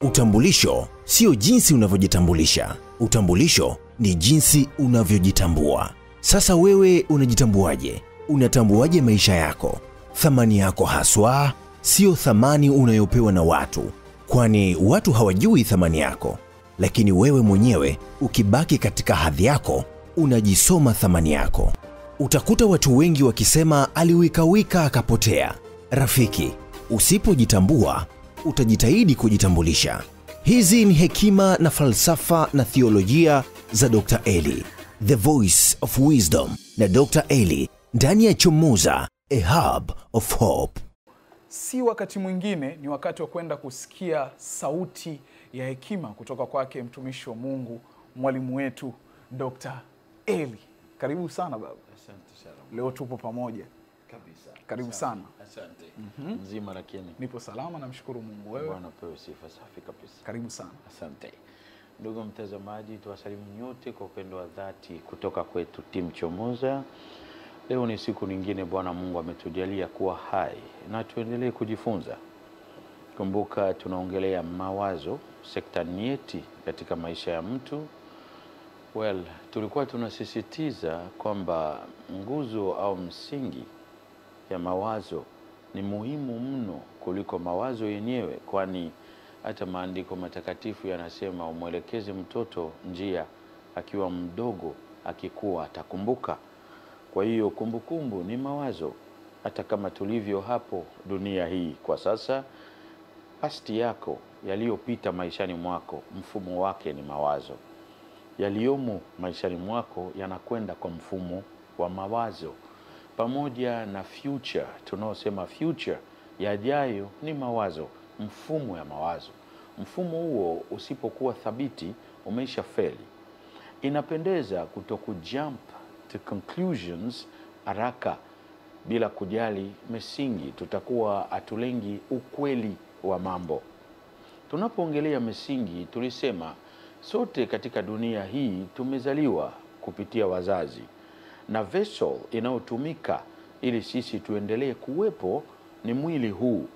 Utambulisho sio jinsi unavyojitambulisha. Utambulisho ni jinsi unavyojitambua. Sasa wewe unajitambuaje? Unatambuaje maisha yako? Thamani yako haswa sio thamani unayopewa na watu, kwani watu hawajui thamani yako. Lakini wewe mwenyewe ukibaki katika hadhi yako, unajisoma thamani yako. Utakuta watu wengi wakisema aliwikawika akapotea. Rafiki, usipojitambua utajitahidi kujitambulisha. Hizi ni hekima na falsafa na theolojia za Dr. Eli, The Voice of Wisdom, na Dr. Eli ndani ya Chomoza, a hub of hope. Si wakati mwingine, ni wakati wa kwenda kusikia sauti ya hekima kutoka kwake mtumishi wa Mungu, mwalimu wetu Dr. Eli. Karibu sana baba. Asante sana. Leo tupo pamoja. Kabisa. Karibu sana. Asante. Mzima lakini. Nipo salama, namshukuru Mungu. Wewe? Bwana pewe sifa, safi kabisa. Karibu sana. Asante. Ndugu mtazamaji, tuwasalimu nyote kwa upendo wa dhati kutoka kwetu Team Chomoza. Leo ni siku nyingine Bwana Mungu ametujalia kuwa hai na tuendelee kujifunza. Kumbuka tunaongelea mawazo, sekta nyeti katika maisha ya mtu. Well, tulikuwa tunasisitiza kwamba nguzo au msingi ya mawazo ni muhimu mno kuliko mawazo yenyewe, kwani hata maandiko matakatifu yanasema umwelekeze mtoto njia akiwa mdogo, akikua atakumbuka. Kwa hiyo kumbukumbu ni mawazo. Hata kama tulivyo hapo dunia hii kwa sasa, pasti yako, yaliyopita maishani mwako, mfumo wake ni mawazo. Yaliyomo maishani mwako yanakwenda kwa mfumo wa mawazo. Pamoja na future, tunaosema future yajayo ni mawazo, mfumo ya mawazo. Mfumo huo usipokuwa thabiti, umeisha feli. Inapendeza kutokujump to conclusions haraka bila kujali misingi. Tutakuwa hatulengi ukweli wa mambo. Tunapoongelea misingi, tulisema sote katika dunia hii tumezaliwa kupitia wazazi, na vessel inayotumika ili sisi tuendelee kuwepo ni mwili huu.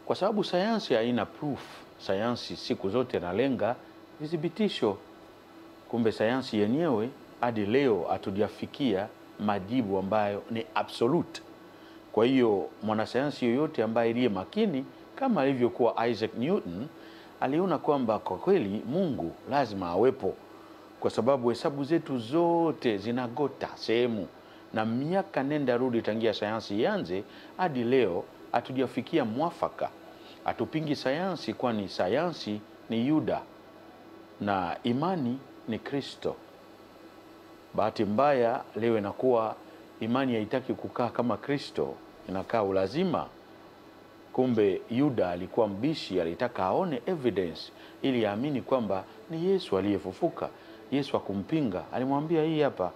Kwa sababu sayansi haina proof, sayansi siku zote inalenga vithibitisho. Kumbe sayansi yenyewe hadi leo hatujafikia majibu ambayo ni absolute. Kwa hiyo mwanasayansi yoyote ambaye aliye makini kama alivyokuwa Isaac Newton aliona kwamba kwa kweli Mungu lazima awepo, kwa sababu hesabu zetu zote zinagota sehemu, na miaka nenda rudi tangia sayansi ianze hadi leo hatujafikia mwafaka. Hatupingi sayansi, kwani sayansi ni Yuda na imani ni Kristo. Bahati mbaya leo inakuwa imani haitaki kukaa kama Kristo, inakaa ulazima. Kumbe Yuda alikuwa mbishi, alitaka aone evidence ili aamini kwamba ni Yesu aliyefufuka. Yesu akumpinga, alimwambia hii hapa.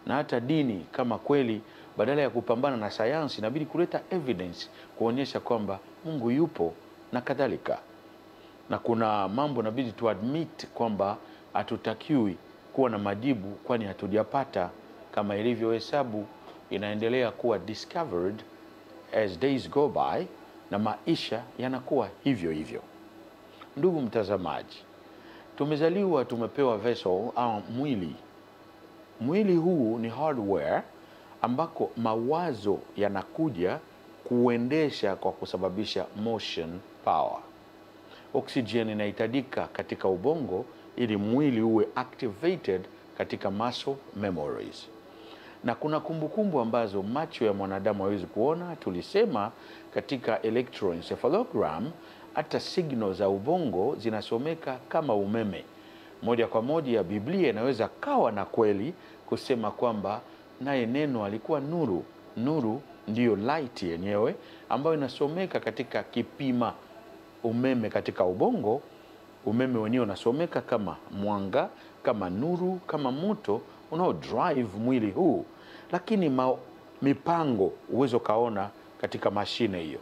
Na hata dini kama kweli, badala ya kupambana na sayansi, inabidi kuleta evidence kuonyesha kwamba Mungu yupo na kadhalika. Na kuna mambo inabidi tu admit kwamba hatutakiwi kuwa na majibu, kwani hatujapata. Kama ilivyo hesabu inaendelea kuwa discovered as days go by, na maisha yanakuwa hivyo hivyo. Ndugu mtazamaji, tumezaliwa tumepewa vessel au mwili. Mwili huu ni hardware ambako mawazo yanakuja kuendesha kwa kusababisha motion power. Oxygen inahitajika katika ubongo ili mwili uwe activated katika muscle memories. Na kuna kumbukumbu ambazo macho ya mwanadamu hawezi kuona. Tulisema katika electroencephalogram hata signal za ubongo zinasomeka kama umeme. Moja kwa moja Biblia inaweza kawa na kweli kusema kwamba naye neno alikuwa nuru. Nuru ndiyo light yenyewe ambayo inasomeka katika kipima umeme katika ubongo. Umeme wenyewe unasomeka kama mwanga, kama nuru, kama moto unao drive mwili huu. Lakini mipango uwezo kaona katika mashine hiyo.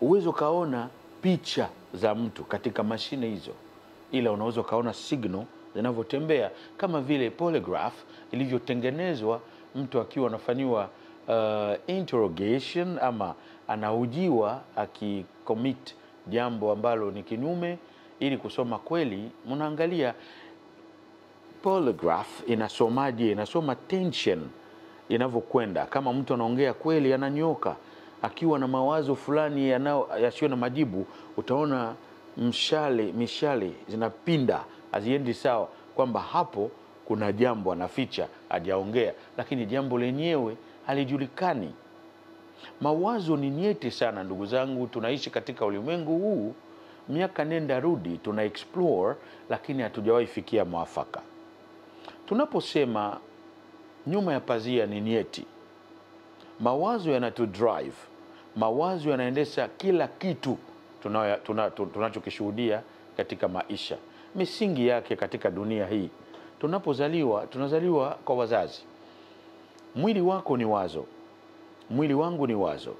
Uwezo kaona picha za mtu katika mashine hizo, ila unaweza kaona signal zinavyotembea kama vile polygraph ilivyotengenezwa mtu akiwa anafanyiwa interrogation ama anahojiwa akicommit jambo ambalo ni kinyume, ili kusoma kweli, mnaangalia polygraph inasomaje, inasoma tension inavyokwenda. Kama mtu anaongea kweli ananyoka, akiwa na mawazo fulani yasiyo na majibu, utaona mishale zinapinda, haziendi sawa, kwamba hapo kuna jambo anaficha, hajaongea, lakini jambo lenyewe halijulikani. Mawazo ni nyeti sana ndugu zangu. Tunaishi katika ulimwengu huu, miaka nenda rudi, tuna explore, lakini hatujawahi fikia mwafaka. Tunaposema nyuma ya pazia ni nyeti, mawazo yanatu drive, mawazo yanaendesha kila kitu tunachokishuhudia katika maisha, misingi yake katika dunia hii. Tunapozaliwa, tunazaliwa kwa wazazi. Mwili wako ni wazo, mwili wangu ni wazo.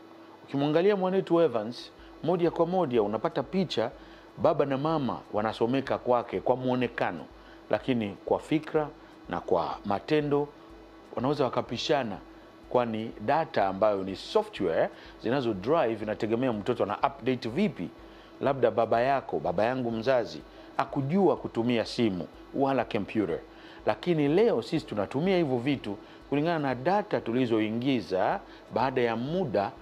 Ukimwangalia mwanetu Evans, moja kwa moja unapata picha, baba na mama wanasomeka kwake kwa muonekano, lakini kwa fikra na kwa matendo wanaweza wakapishana, kwani data ambayo ni software zinazo drive inategemea mtoto ana update vipi. Labda baba yako, baba yangu mzazi, hakujua kutumia simu wala computer, lakini leo sisi tunatumia hivyo vitu kulingana na data tulizoingiza baada ya muda,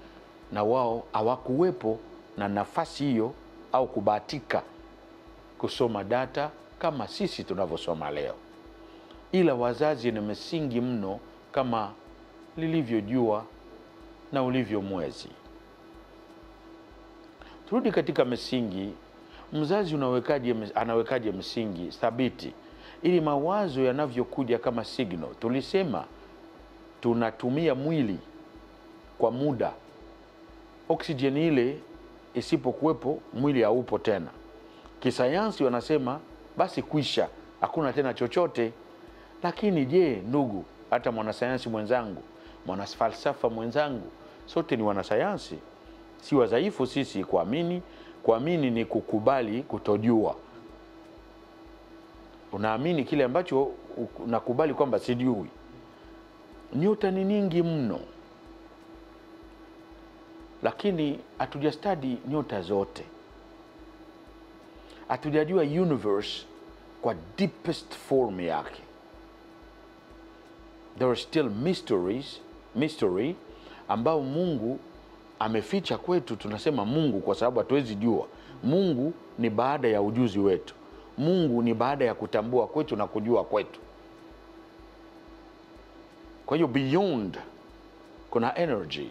na wao hawakuwepo na nafasi hiyo au kubahatika kusoma data kama sisi tunavyosoma leo. Ila wazazi ni msingi mno, kama lilivyojua na ulivyo mwezi. Turudi katika msingi. Mzazi anawekaje msingi thabiti ili mawazo yanavyokuja kama signal? Tulisema tunatumia mwili kwa muda, oxygen ile isipokuwepo mwili haupo tena. Kisayansi wanasema basi kwisha, hakuna tena chochote. Lakini je, ndugu, hata mwanasayansi mwenzangu, mwanafalsafa mwenzangu, sote ni wanasayansi, si wadhaifu sisi kuamini. Kuamini ni kukubali kutojua. Unaamini kile ambacho unakubali kwamba sijui. Nyota ni nyingi mno, lakini hatujastadi nyota zote. Hatujajua universe kwa deepest form yake. There are still mystery ambao Mungu ameficha kwetu. Tunasema Mungu kwa sababu hatuwezi jua. Mungu ni baada ya ujuzi wetu. Mungu ni baada ya kutambua kwetu na kujua kwetu. Kwa hiyo beyond kuna energy.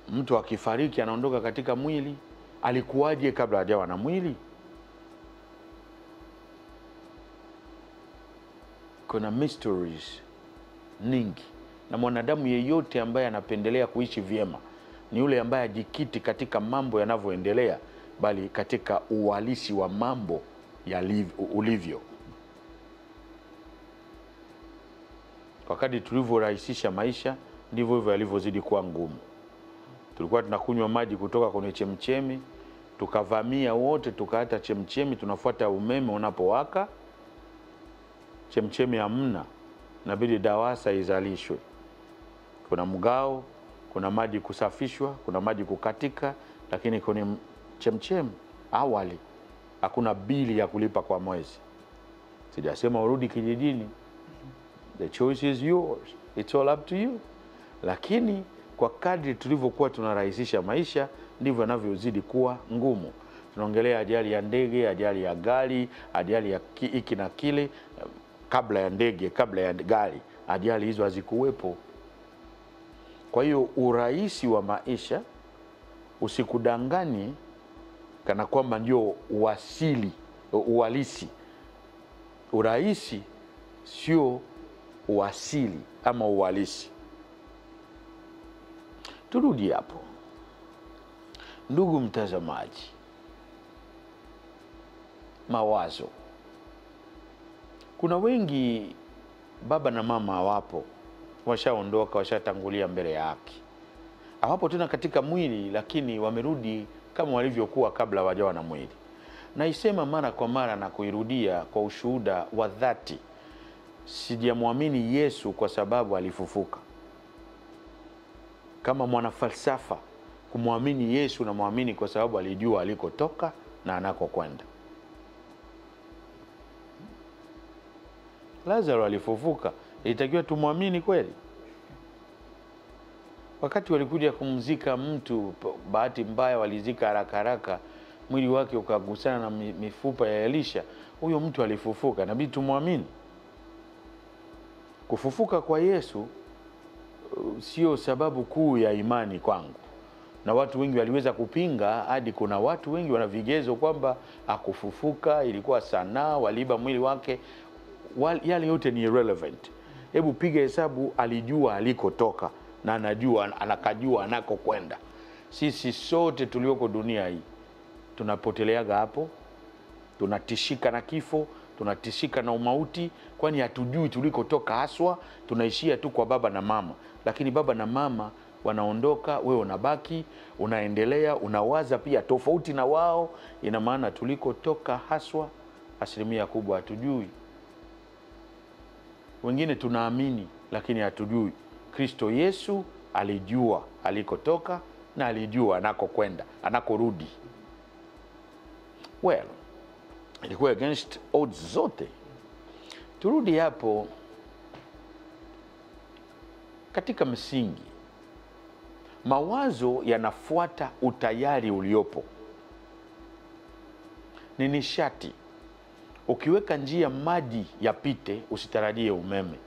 Mtu akifariki anaondoka katika mwili, alikuwaje kabla hajawa na mwili? Kuna mysteries nyingi. Na mwanadamu yeyote ambaye anapendelea kuishi vyema ni yule ambaye hajikiti katika mambo yanavyoendelea, bali katika uhalisi wa mambo ulivyo. Kwa kadri tulivyorahisisha maisha, ndivyo hivyo yalivyozidi kuwa ngumu. Tulikuwa tunakunywa maji kutoka kwenye chemchemi, tukavamia wote, tukaata chemchemi, tunafuata umeme unapowaka. Chemchemi hamna, inabidi DAWASA izalishwe. Kuna mgao, kuna maji kusafishwa, kuna maji kukatika, lakini kwenye chemchemi awali hakuna bili ya kulipa kwa mwezi. Sijasema urudi kijijini. The choice is yours. It's all up to you. Lakini kwa kadri tulivyokuwa tunarahisisha maisha, ndivyo yanavyozidi kuwa ngumu. Tunaongelea ajali ya ndege, ajali ya gari, ajali ya hiki na kile. Kabla ya ndege, kabla ya gari, ajali hizo hazikuwepo. Kwa hiyo urahisi wa maisha usikudanganye kana kwamba ndio uasili, uhalisi. Urahisi sio uasili ama uhalisi. Turudi hapo. Ndugu mtazamaji, mawazo. Kuna wengi baba na mama hawapo, washaondoka, washatangulia mbele ya haki. Hawapo tena katika mwili, lakini wamerudi kama walivyokuwa kabla hawajawa na mwili. Naisema mara kwa mara na kuirudia kwa ushuhuda wa dhati. Sijamwamini Yesu kwa sababu alifufuka. Kama mwanafalsafa kumwamini Yesu, na muamini kwa sababu alijua alikotoka na anakokwenda. Lazaro alifufuka, ilitakiwa tumwamini kweli? Wakati walikuja kumzika mtu, bahati mbaya walizika haraka haraka, mwili wake ukagusana na mifupa ya Elisha. Huyo mtu alifufuka, inabidi tumwamini. Kufufuka kwa Yesu sio sababu kuu ya imani kwangu. Na watu wengi waliweza kupinga, hadi kuna watu wengi wana vigezo kwamba hakufufuka, ilikuwa sanaa, waliiba mwili wake. Yale yote ni irrelevant. Hebu piga hesabu, alijua alikotoka na anajua, anakajua anakokwenda. Sisi sote tulioko dunia hii tunapoteleaga hapo, tunatishika na kifo, tunatishika na umauti, kwani hatujui tulikotoka haswa. Tunaishia tu kwa baba na mama, lakini baba na mama wanaondoka, wewe unabaki, unaendelea, unawaza pia tofauti na wao. Ina maana tulikotoka haswa asilimia kubwa hatujui. Wengine tunaamini lakini hatujui. Kristo Yesu alijua alikotoka na alijua anakokwenda, anakorudi. Well, ilikuwa against odds zote. Turudi hapo katika msingi. Mawazo yanafuata utayari uliopo. Ni nishati. Ukiweka njia maji yapite, usitarajie umeme.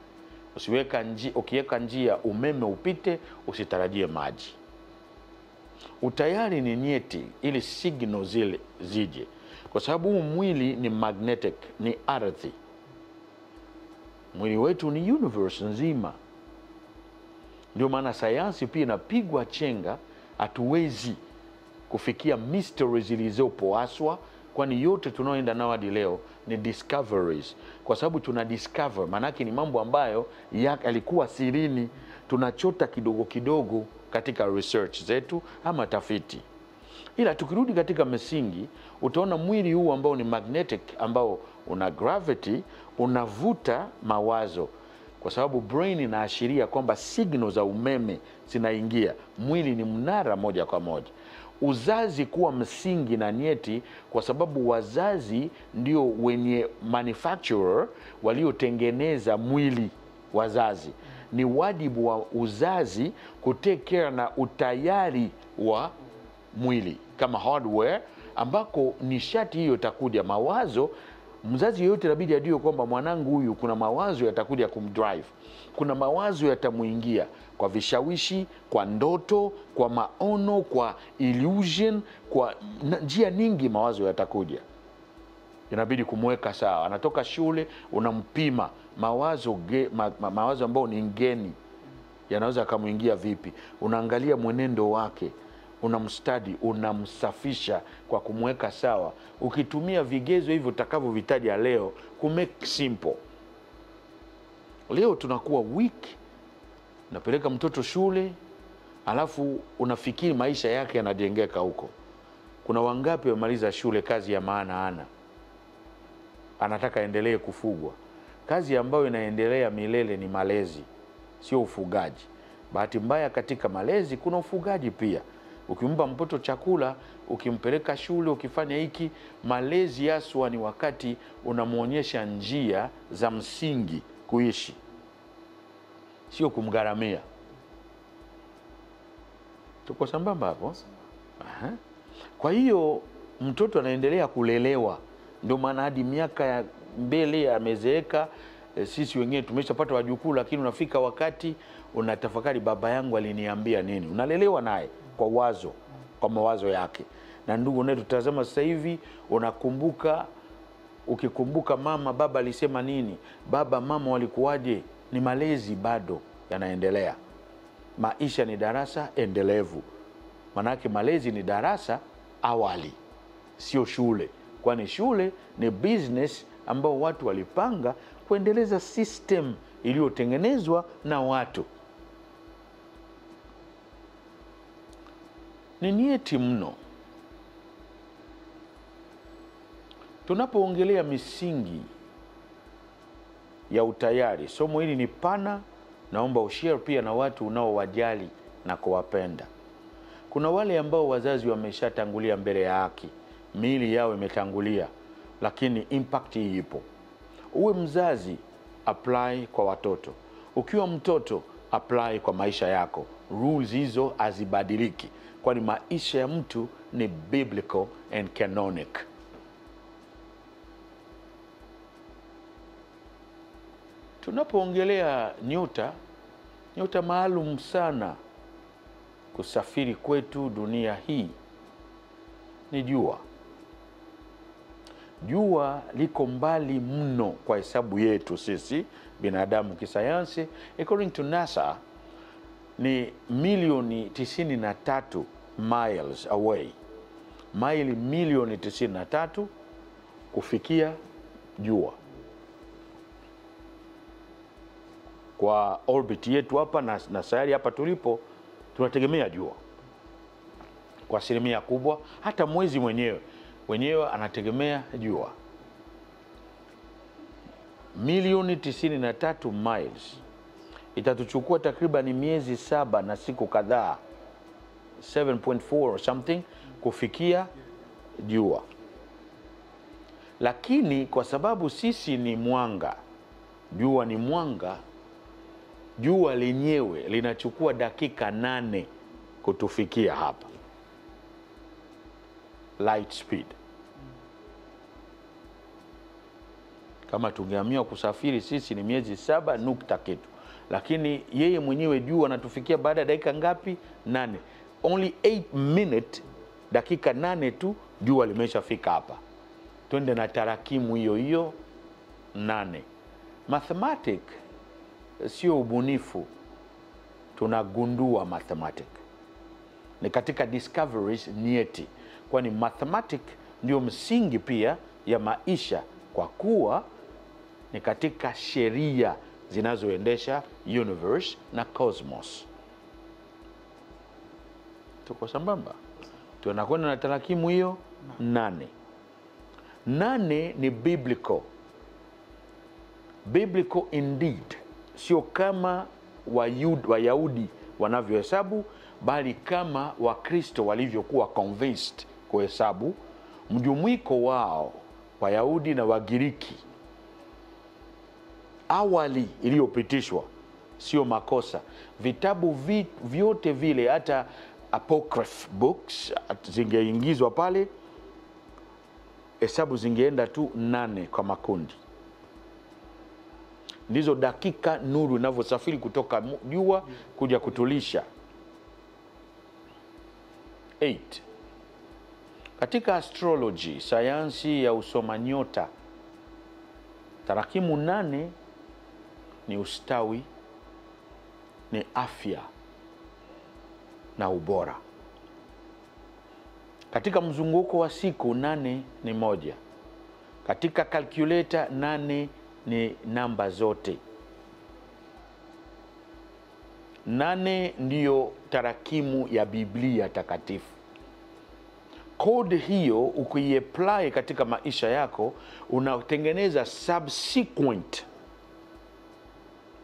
Ukiweka njia umeme upite, usitarajie maji. Utayari ni nyeti ili signal zile zije. Kwa sababu huu mwili ni magnetic, ni ardhi. Mwili wetu ni universe nzima. Ndio maana sayansi pia inapigwa chenga, hatuwezi kufikia mysteries zilizopo haswa, kwani yote tunaoenda nao hadi leo ni discoveries. Kwa sababu tuna discover, maanake ni mambo ambayo yalikuwa sirini, tunachota kidogo kidogo katika research zetu ama tafiti. Ila tukirudi katika msingi, utaona mwili huu ambao ni magnetic, ambao una gravity, unavuta mawazo. Kwa sababu brain inaashiria kwamba signal za umeme zinaingia. Mwili ni mnara moja kwa moja. Uzazi kuwa msingi na nyeti, kwa sababu wazazi ndio wenye manufacturer waliotengeneza mwili. Wazazi ni wajibu wa uzazi kutake care na utayari wa mwili kama hardware, ambako nishati hiyo itakuja. Mawazo, mzazi yeyote inabidi ajue kwamba mwanangu huyu kuna mawazo yatakuja kumdrive, kuna mawazo yatamuingia kwa vishawishi, kwa ndoto, kwa maono, kwa illusion, kwa njia nyingi mawazo yatakuja. Inabidi kumweka sawa. Anatoka shule, unampima mawazo, mawazo ambayo ni ngeni yanaweza kumuingia vipi. Unaangalia mwenendo wake, unamstudy, unamsafisha kwa kumweka sawa. Ukitumia vigezo hivyo utakavyovitaja leo ku make simple. Leo tunakuwa weak, napeleka mtoto shule, alafu unafikiri maisha yake yanajengeka huko. Kuna wangapi wamaliza shule kazi ya maana hana, anataka endelee kufugwa. Kazi ambayo inaendelea milele ni malezi, sio ufugaji. Bahati mbaya katika malezi kuna ufugaji pia. Ukimpa mtoto chakula, ukimpeleka shule, ukifanya hiki, malezi haswa ni wakati unamuonyesha njia za msingi kuishi, sio kumgharamia. Tuko sambamba hapo? Aha. Kwa hiyo mtoto anaendelea kulelewa. Ndio maana hadi miaka ya mbele amezeeka, sisi wengine tumeshapata wajukuu, lakini unafika wakati unatafakari, baba yangu aliniambia nini. Unalelewa naye kwa wazo, kwa mawazo yake. Na ndugu unayetutazama sasa hivi, unakumbuka, ukikumbuka mama baba alisema nini, baba mama walikuwaje, ni malezi bado yanaendelea. Maisha ni darasa endelevu. Manake malezi ni darasa awali, sio shule. Kwani shule ni business ambao watu walipanga kuendeleza system iliyotengenezwa na watu. Ni nyeti mno. Tunapoongelea misingi ya utayari, somo hili ni pana, naomba ushare pia na watu unaowajali na kuwapenda. Kuna wale ambao wazazi wameshatangulia mbele ya haki, miili yao imetangulia, lakini impact hii ipo. Uwe mzazi, apply kwa watoto. Ukiwa mtoto, apply kwa maisha yako. Rules hizo hazibadiliki, kwani maisha ya mtu ni biblical and canonic. Tunapoongelea nyota, nyota maalum sana kusafiri kwetu dunia hii ni jua. Jua liko mbali mno kwa hesabu yetu sisi binadamu kisayansi. According to NASA ni milioni 93 miles away. Maili milioni 93 kufikia jua. Kwa orbit yetu hapa na sayari hapa tulipo, tunategemea jua kwa asilimia kubwa. Hata mwezi mwenyewe anategemea jua. Milioni 93 miles itatuchukua takriban miezi 7 na siku kadhaa, 7.4 or something, kufikia jua. Lakini kwa sababu sisi ni mwanga, jua ni mwanga, jua lenyewe linachukua dakika 8 kutufikia hapa. Light speed. Kama tungeamua kusafiri sisi ni miezi 7 nukta kitu. Lakini yeye mwenyewe jua anatufikia baada ya dakika ngapi? 8. Only 8 minute, dakika 8 tu jua limeshafika hapa. Twende na tarakimu hiyo hiyo 8. Mathematic sio ubunifu, tunagundua mathematic. Ni katika discoveries nyeti, kwani mathematic ndio msingi pia ya maisha, kwa kuwa ni katika sheria zinazoendesha universe na cosmos. Tuko sambamba. Tunakwenda na tarakimu hiyo 8. 8 ni biblical. Biblical indeed. Sio kama Wayahudi wanavyohesabu, bali kama Wakristo walivyokuwa convinced kuhesabu. Mjumuiko wao Wayahudi na Wagiriki awali iliyopitishwa, sio makosa. Vitabu vyote vile, hata apocryph books zingeingizwa pale, hesabu zingeenda tu 8 kwa makundi. Ndizo dakika nuru inavyosafiri kutoka jua kuja kutulisha. 8. Katika astrology, sayansi ya usoma nyota, tarakimu 8 ni ustawi, ni afya na ubora. Katika mzunguko wa siku 8 ni 1. Katika calculator 8 ni namba zote. 8 ndiyo tarakimu ya Biblia takatifu. Code hiyo ukiapply katika maisha yako, unatengeneza subsequent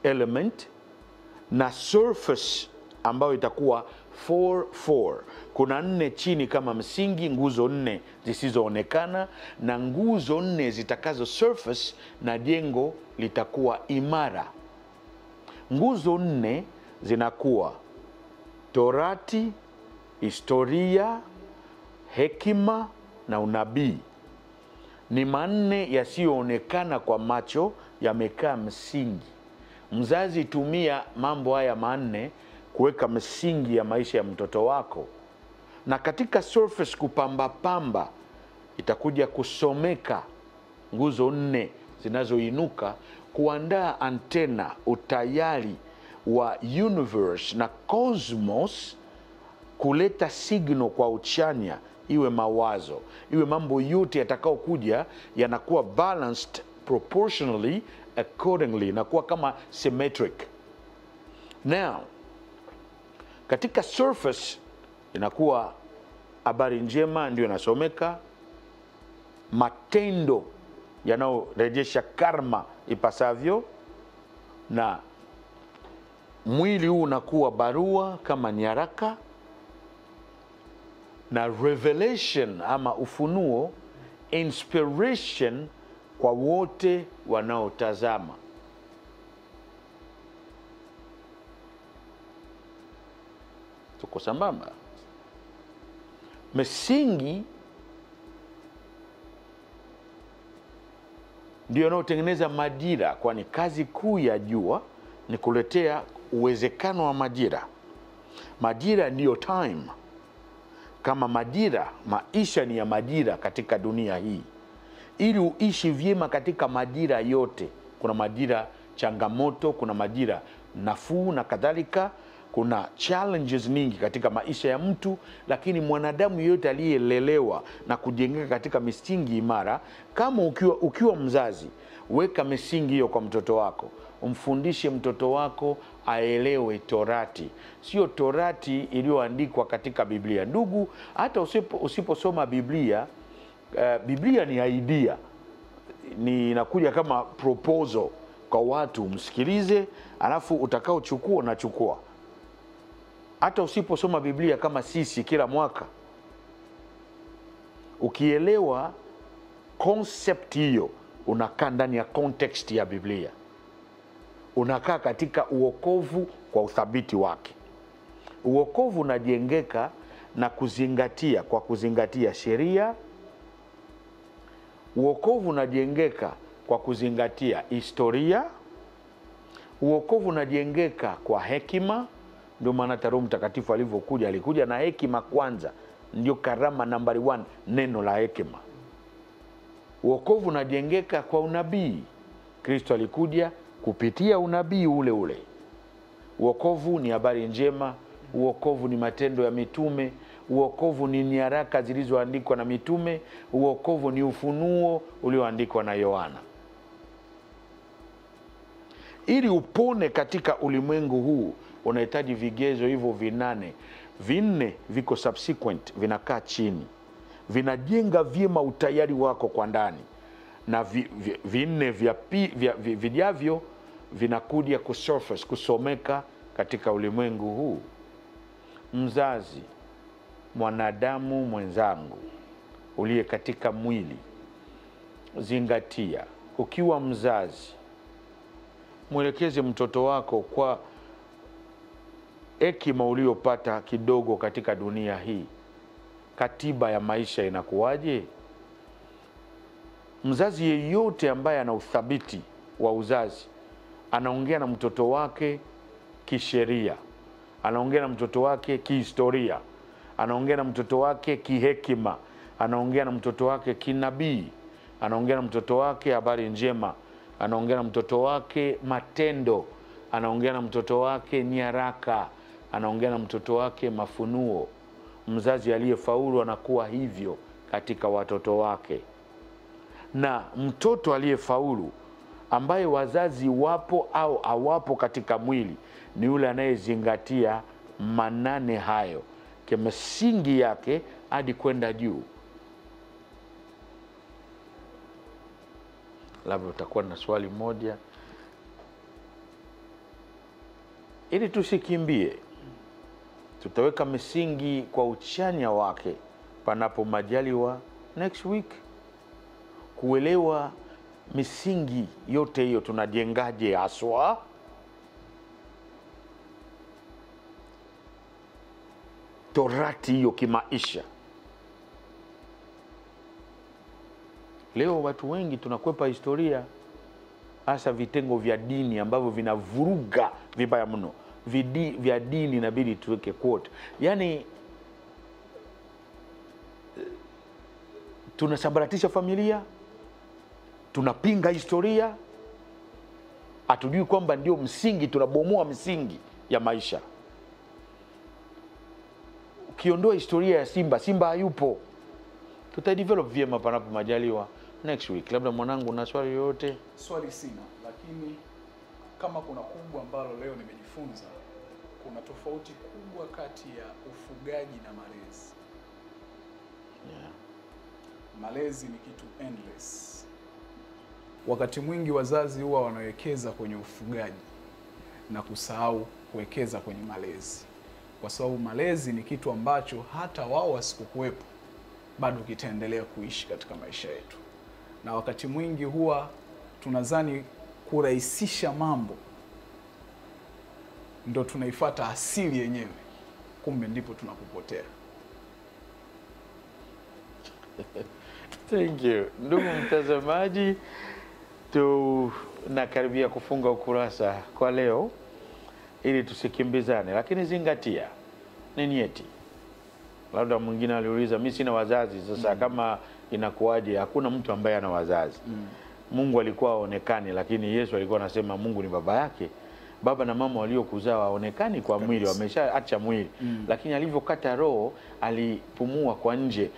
element na surface ambayo itakuwa 4 4. Kuna 4 chini kama msingi, nguzo 4 zisizoonekana na nguzo 4 zitakazo surface, na jengo litakuwa imara. Nguzo 4 zinakuwa Torati, historia, hekima na unabii. Ni 4 yasiyoonekana kwa macho, yamekaa msingi. Mzazi, tumia mambo haya 4 kuweka msingi ya maisha ya mtoto wako. Na katika surface kupamba pamba itakuja kusomeka nguzo 4 zinazoinuka kuandaa antena, utayari wa universe na cosmos kuleta signal kwa uchanya, iwe mawazo, iwe mambo yote yatakayokuja yanakuwa balanced proportionally accordingly, na kuwa kama symmetric. Now, katika surface inakuwa habari njema ndio inasomeka, matendo yanayorejesha karma ipasavyo, na Mwili huu unakuwa barua kama nyaraka, na revelation ama ufunuo, inspiration kwa wote wanaotazama. Tuko sambamba. Misingi ndio yanayotengeneza majira, kwani kazi kuu ya jua ni kuletea uwezekano wa majira. Majira ndiyo time. Kama majira, maisha ni ya majira katika dunia hii. Ili uishi vyema katika majira yote, kuna majira changamoto, kuna majira nafuu na kadhalika, kuna challenges nyingi katika maisha ya mtu, lakini mwanadamu yeyote aliyelelewa na kujengeka katika misingi imara, kama ukiwa mzazi, weka misingi hiyo kwa mtoto wako. Umfundishe mtoto wako aelewe Torati. Sio Torati iliyoandikwa katika Biblia. Ndugu, hata usiposoma Biblia, Biblia ni idea. Ni inakuja kama proposal kwa watu, msikilize, alafu utakaochukua unachukua. Hata usiposoma Biblia kama sisi kila mwaka, ukielewa concept hiyo, unakaa ndani ya context ya Biblia. Unakaa katika uokovu kwa uthabiti wake. Uokovu unajengeka na kuzingatia, kwa kuzingatia sheria. Uokovu unajengeka kwa kuzingatia historia. Uokovu unajengeka kwa hekima. Ndio maana hata Roho Mtakatifu alivyokuja, alikuja na hekima kwanza. Ndio karama nambari 1, neno la hekima. Uokovu unajengeka kwa unabii. Kristo alikuja kupitia unabii ule ule. Uokovu ni habari njema, uokovu ni matendo ya mitume, uokovu ni nyaraka zilizoandikwa na mitume, uokovu ni ufunuo ulioandikwa na Yohana. Ili upone katika ulimwengu huu, unahitaji vigezo hivyo 8. 4 viko subsequent, vinakaa chini, vinajenga vyema utayari wako kwa ndani, na 4 vijavyo vinakuja kusurface, kusomeka katika ulimwengu huu. Mzazi, mwanadamu mwenzangu uliye katika mwili, zingatia. Ukiwa mzazi, mwelekeze mtoto wako kwa hekima uliyopata kidogo katika dunia hii. Katiba ya maisha inakuwaje? Mzazi yeyote ambaye ana uthabiti wa uzazi, anaongea na mtoto wake kisheria, anaongea na mtoto wake kihistoria, anaongea na mtoto wake kihekima, anaongea na mtoto wake kinabii, anaongea na mtoto wake habari njema, anaongea na mtoto wake matendo, anaongea na mtoto wake nyaraka, anaongea na mtoto wake mafunuo. Mzazi aliyefaulu anakuwa hivyo katika watoto wake. Na mtoto aliyefaulu ambaye wazazi wapo au hawapo katika mwili ni yule anayezingatia 8 hayo kimsingi yake hadi kwenda juu. Labda utakuwa na swali moja ili tusikimbie. Tutaweka misingi kwa uchanya wake panapo majaliwa next week, kuelewa misingi yote hiyo tunajengaje haswa. Torati hiyo kimaisha. Leo watu wengi tunakwepa historia, hasa vitengo vya dini ambavyo vinavuruga vibaya mno. Vya dini inabidi tuweke quote. Yaani tunasambaratisha familia, tunapinga historia, hatujui kwamba ndio msingi, tunabomoa msingi ya maisha. Ukiondoa historia ya Simba, Simba hayupo. Tutadevelop vyema panapo majaliwa next week. Labda mwanangu na swali yoyote? Swali sina, lakini kama kuna kubwa ambalo leo nimejifunza, kuna tofauti kubwa kati ya ufugaji na malezi. Yeah. Malezi ni kitu endless. Wakati mwingi wazazi huwa wanawekeza kwenye ufugaji na kusahau kuwekeza kwenye malezi, kwa sababu malezi ni kitu ambacho hata wao wasipokuwepo bado kitaendelea kuishi katika maisha yetu. Na wakati mwingi huwa tunadhani kurahisisha mambo ndo tunaifuata asili yenyewe, kumbe ndipo tunapopotea. Thank you. Ndugu mtazamaji, tunakaribia kufunga ukurasa kwa leo ili tusikimbizane, lakini zingatia ni nyeti. Labda mwingine aliuliza, mimi sina wazazi sasa, kama inakuwaje? Hakuna mtu ambaye ana wazazi. Mungu alikuwa haonekani, lakini Yesu alikuwa anasema Mungu ni baba yake. Baba na mama waliokuzaa haonekani kwa mwili, wameshaacha mwili. Lakini alivyokata roho, alipumua kwa nje.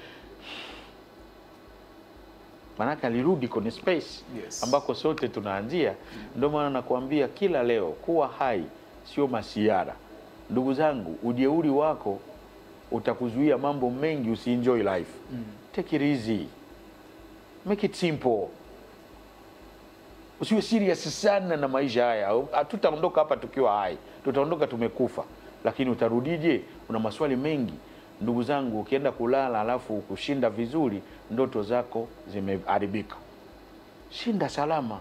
Manake alirudi kwenye space ambako sote tunaanzia. Ndio maana nakuambia kila leo kuwa hai sio masiara. Ndugu zangu, ujeuri wako utakuzuia mambo mengi usienjoy life. Take it easy. Make it simple. Usiwe serious sana na maisha haya. Hatutaondoka hapa tukiwa hai. Tutaondoka tumekufa. Lakini utarudije? Una maswali mengi. Ndugu zangu, ukienda kulala alafu kushinda vizuri, ndoto zako zimeharibika. Shinda salama.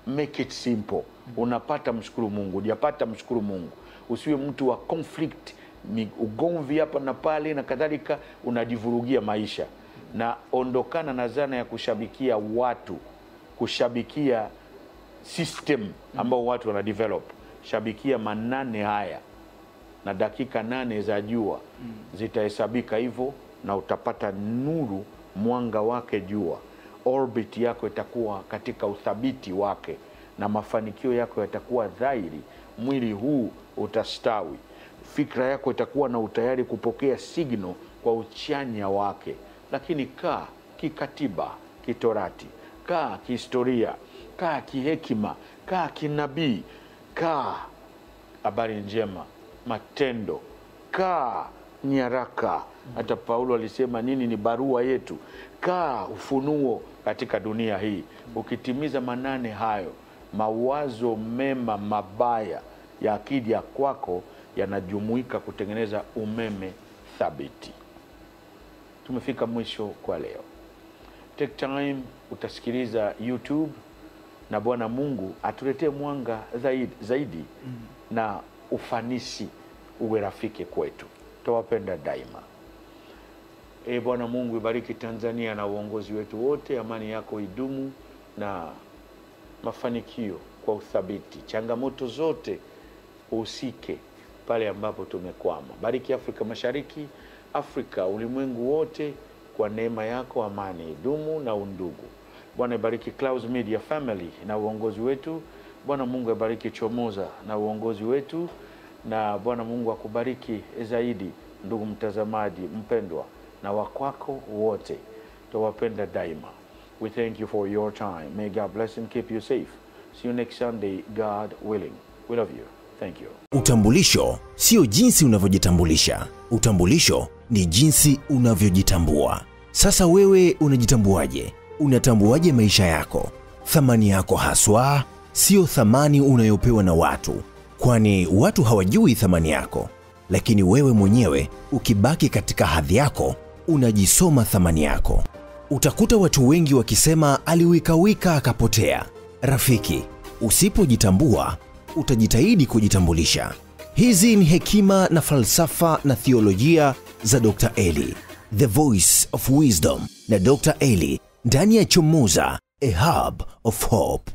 Make it simple. Unapata, mshukuru Mungu. Hujapata, mshukuru Mungu. Usiwe mtu wa conflict, ugomvi hapa na pale na kadhalika, unajivurugia maisha. Na ondokana na zana ya kushabikia watu, kushabikia system ambao watu wana develop. Shabikia manane haya na dakika 8 za jua zitahesabika hivyo, na utapata nuru, mwanga wake jua. Orbit yako itakuwa katika uthabiti wake na mafanikio yako yatakuwa dhahiri. Mwili huu utastawi, fikra yako itakuwa na utayari kupokea signal kwa uchanya wake. Lakini kaa kikatiba, kitorati, kaa kihistoria, kaa kihekima, kaa kinabii, kaa habari njema, matendo, kaa nyaraka. Hata Paulo alisema nini ni barua yetu. Kaa ufunuo katika dunia hii. Ukitimiza manane hayo, mawazo mema mabaya ya akili ya kwako yanajumuika kutengeneza umeme thabiti. Tumefika mwisho kwa leo. Take time, utasikiliza YouTube, na Bwana Mungu atuletee mwanga zaidi na ufanisi uwe rafiki kwetu. Tuwapenda daima. Bwana Mungu, ibariki Tanzania na uongozi wetu wote. Amani yako idumu na mafanikio kwa uthabiti. Changamoto zote usike pale ambapo tumekwama. Bariki Afrika Mashariki, Afrika, ulimwengu wote, kwa neema yako amani idumu na undugu. Bwana ibariki Clouds Media Family na uongozi wetu. Bwana Mungu ibariki Chomoza na uongozi wetu. Na Bwana Mungu akubariki zaidi, ndugu mtazamaji mpendwa, na wakwako wote. Tuwapenda daima. We thank you for your time. May God bless and keep you safe. See you next Sunday, God willing. We love you. Thank you. Utambulisho sio jinsi unavyojitambulisha. Utambulisho ni jinsi unavyojitambua. Sasa wewe unajitambuaje? Unatambuaje maisha yako? Thamani yako haswa sio thamani unayopewa na watu, kwani watu hawajui thamani yako. Lakini wewe mwenyewe ukibaki katika hadhi yako, unajisoma thamani yako. Utakuta watu wengi wakisema aliwikawika akapotea. Rafiki, usipojitambua utajitahidi kujitambulisha. Hizi ni hekima na falsafa na theolojia za Dr. Eli, The Voice of Wisdom, na Dr. Eli ndani ya Chomoza, a hub of hope.